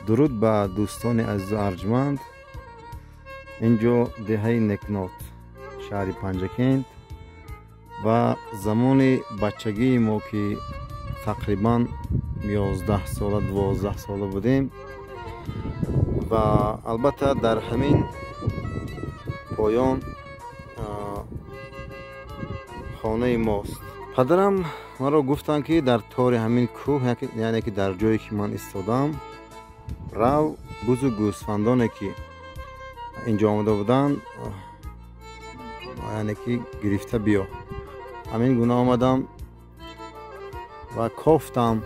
Дуруд ба дӯстони азизу арҷманд. Инҷо деҳаи Некнот, шаҳри Панҷакент ва замони бачагии мо, ки тақрибан 11 сола, 12 сола будем ва албатта дар ҳамин поён хонаи мост. Падарам маро гуфтанд, ки дар тори ҳамин кӯҳ, яъне ки дар ҷое ки ман истодам, рав бузу гӯсфандоне ки инҷо омада буданд, яъне ки гирифта биё. Ҳамин гуна омадам ва кофтам,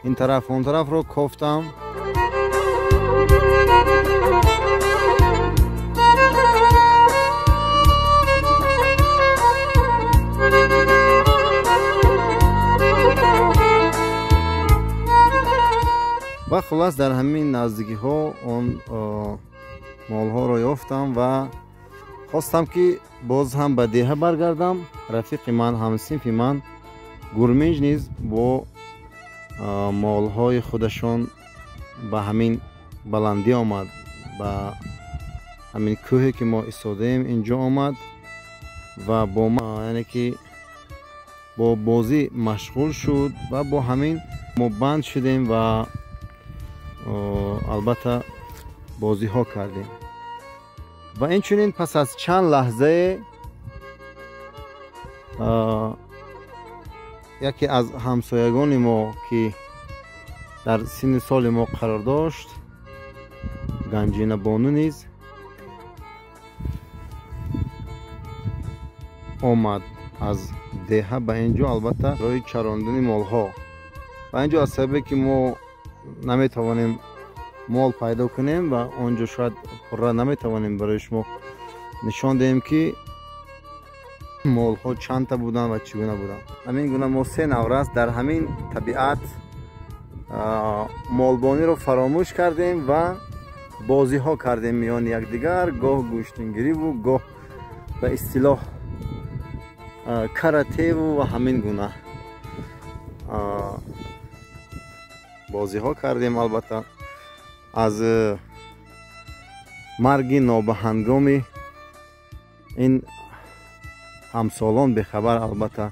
ин тараф он тарафро кофтам. Ва хулас дар ҳамин наздикиҳо он молҳоро ёфтам ва хостам, ки боз ҳам ба деҳа баргардам. Рафиқи ман, ҳамсинфи ман Гурминҷ низ бо молҳои худашон ба ҳамин баландӣ омад, ба ҳамин кӯҳе ки мо истодаем инҷо омад ва бо ма, яъне ки бо бозӣ машғул шуд ва бо ҳамин мо банд шудем ва албатта бозиҳо кардем. Ва инчунин пас аз чанд лаҳзае яке аз ҳамсоягони мо, ки дар синни соли мо қарор дошт, Ганҷинабону низ омад аз деҳа ба инҷо, албатта барои чарондани молҳо. Ва инҷо аз сабабе ки мо наметавонем мол пайдо кунем ва онҷо шояд пурра наметавонем барои шумо нишон диҳем, ки молҳо чандта буданд ва чӣ гуна буданд. Ҳамин гуна мо се наврас дар ҳамин табиат молбониро фаромӯш кардем ва бозиҳо кардем миёни якдигар, гоҳ гӯштингириву гоҳ ба истилоҳ каратеву ва ҳамин гуна бозиҳо кардем. Албатта аз марги нобаҳангоми ин ҳамсолон бехабар албатта.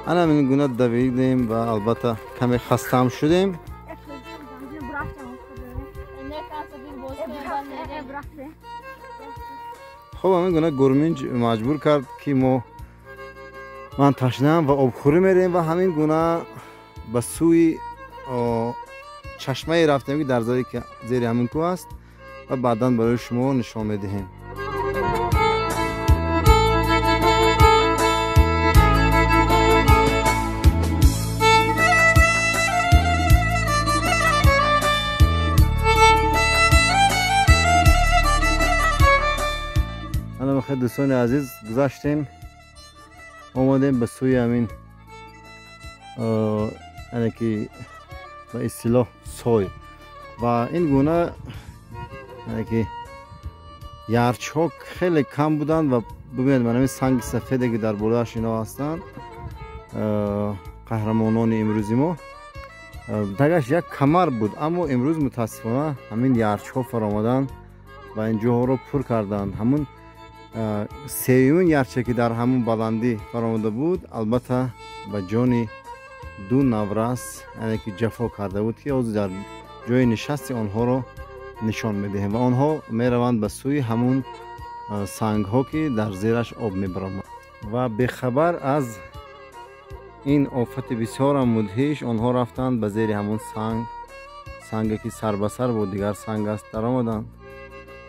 Ана ҳамин гуна давидем ва албатта каме хастаам шудем. Хуб, ҳамин гуна Гурминҷ маҷбур кард, ки мо ман ташнаам ва обхӯрӣ мерем ва ҳамин гуна ба сӯи чашмае рафтем, ки дар зери ҳамин кӯҳ аст ва баъдан барои шумо нишон медиҳем. Дӯстони азиз, гузаштем, омадем ба сӯи ҳамин, яъне ки ба истилоҳ сой ва ин гуна, яъне ки ярчҳо хеле кам буданд ва бибинед, ман ҳамин санги сафеде ки дар болояш ино ҳастанд, қаҳрамонони имрӯзи мо, дагаш як камар буд, аммо имрӯз мутаассифона ҳамин ярчҳо фаромаданд ва ин ҷоҳоро пур карданд. Ҳамун сеюмин ярче ки дар ҳамун баландӣ фаромада буд, албатта ба ҷони ду наврас, яъне ки ҷафо карда буд, ки ҳозир дар ҷои нишасти онҳоро нишон медиҳем ва онҳо мераванд ба сӯи ҳамун сангҳо, ки дар зераш об мебаромад ва бехабар аз ин офати бисёрам мудҳиш онҳо рафтанд ба зери ҳамон санг, Санге ки сар ба сар бо дигар санг аст даромаданд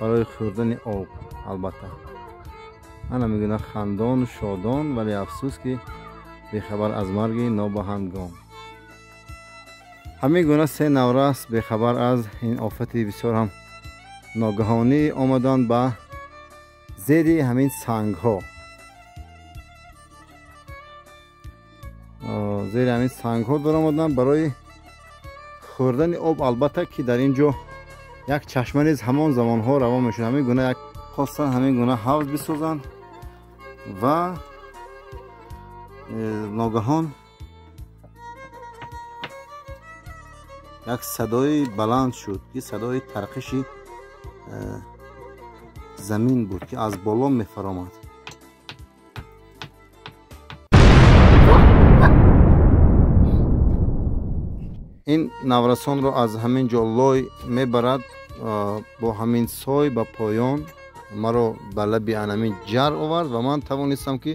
барои хӯрдани об. Албатта ана мегӯянд хандону шодон, вале афсӯс ки бехабар аз марги нобаҳангом. Ҳамин гуна се наврас бехабар аз ин офати бисёр ҳам ногаҳонӣ омаданд ба зери ҳамин сангҳо. Зери ҳамин сангҳо даромаданд барои хӯрдани об. Албатта ки дар ин ҷо як чашма низ ҳамон замонҳо равон мешуд. Ҳамин гуна як хостанд ҳамин гуна ҳавз бисозанд ва ногаҳон як садои баланд шуд, ки садои тарқиши замин буд, ки аз боло мефаромад. Ин наврасонро аз ҳамин ҷо лой мебарад бо ҳамин сой ба поён. Маро ба лаби анамин ҷар овард ва ман тавонистам ки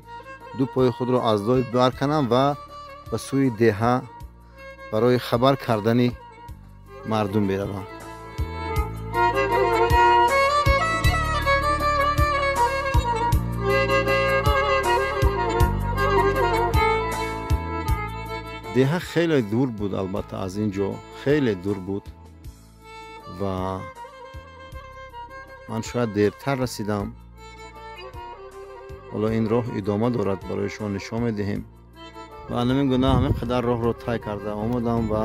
ду пои худро аз лой барканам ва ба сӯи деҳа барои хабар кардани мардум меравам. Деҳа хеле дур буд, албатта аз ин ҷо хеле дур буд ва ман шояд дертар расидам. Ҳоло ин роҳ идома дорад, барои шумо нишон медиҳем. Ва ҳамин гуна ҳамин қадар роҳро тай карда омадам ва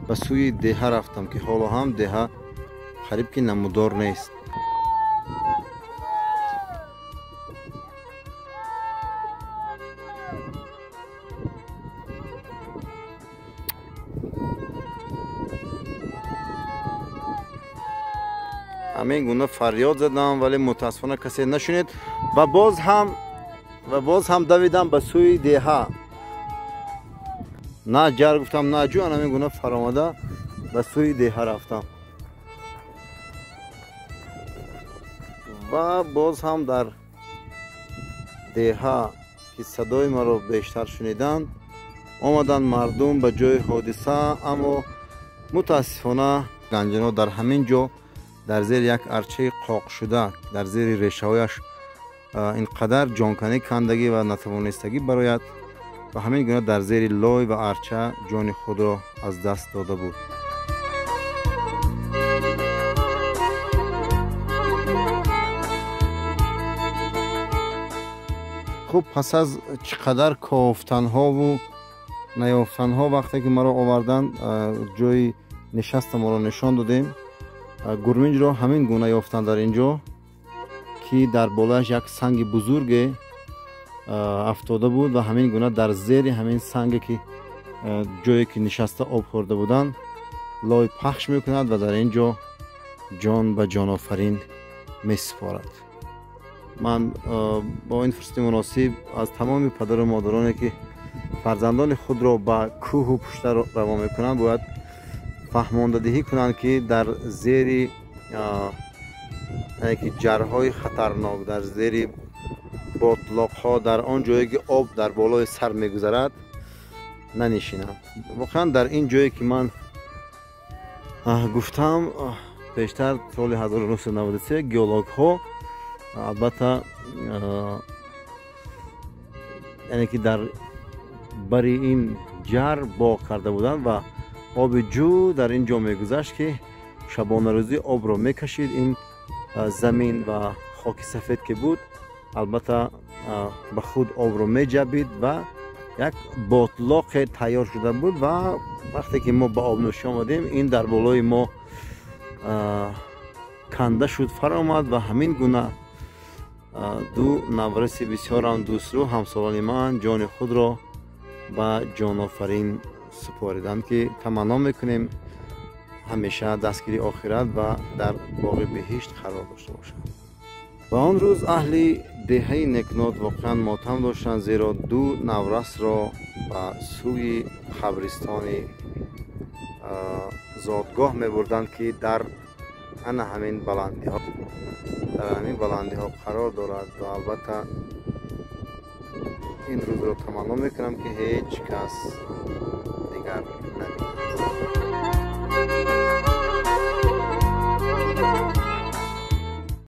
ба сӯи деҳа рафтам, ки ҳоло ҳам деҳа қариб ки намудор нест. Ҳамин гуна фарёд задам, вале мутаассифона касе нашунид ва боз ҳам давидам ба сӯи деҳа. На ҷар гуфтам, на ҷӯ, ҳамин гуна фаромада ба сӯи деҳа рафтам ва боз ҳам дар деҳа ки садои маро бештар шуниданд, омаданд мардум ба ҷои ҳодиса. Аммо мутаассифона ганҷино дар ҳамин ҷо дар зери як арчаи қоқшуда, дар зери решаҳояш ин қадар ҷонканӣ кандагӣ ва натавонистагӣ барояд ва ҳамин гуна дар зери лой ва арча ҷони худро аз даст дода буд. Хуб, пас аз чӣ қадар кофтанҳову наёфтанҳо, вақте ки маро оварданд ҷои нишастамонро нишон додем, гурминҷро ҳамин гуна ёфтанд дар ин ҷо, ки дар болояш як санги бузурге афтода буд ва ҳамин гуна дар зери ҳамин санге ки ҷое ки нишаста об хӯрда буданд лой пахш мекунад ва дар ин ҷо ҷон ба ҷонофарин месупорад. Ман бо ин фурсати муносиб аз тамоми падару модароне ки фарзандони худро ба кӯҳу пушта равон мекунанд, бояд фаҳмондадиҳӣ кунанд, ки дар зери ки ҷарҳои хатарнок, дар зери ботлоқҳо, дар он ҷое ки об дар болои сар мегузарад нанишинанд. Воқеан дар ин ҷое ки ман гуфтам пештар соли 1993 геологҳо албатта яъне ки дар бари ин ҷар боғ карда буданд ва оби ҷӯ дар ин ҷо мегузашт, ки шабонарӯзӣ обро мекашид. Ин замин ва хоки сафед ки буд, албатта ба худ обро меҷабид ва як ботлоқе тайёр шуда буд. Ва вақте ки мо ба обнӯшӣ омадем, ин дар болои мо канда шуд, фаромад ва ҳамин гуна ду навраси бисёрам дӯстрӯ ҳамсолони ман ҷони худро ба ҷонофарин супориданд, ки таманно мекунем ҳамеша дастгири охират ва дар боғи беҳишт қарор дошта бошанд. Ва он рӯз аҳли деҳаи Некнот воқеан мотам доштанд, зеро ду наврасро ба сӯи қабристони зодгоҳ мебурданд, ки дар ана ҳамин баландиҳо, дар ҳамин баландиҳо қарор дорад. Ва албатта ин рӯзро таманно мекунам, ки ҳеҷ кас дигар набинад.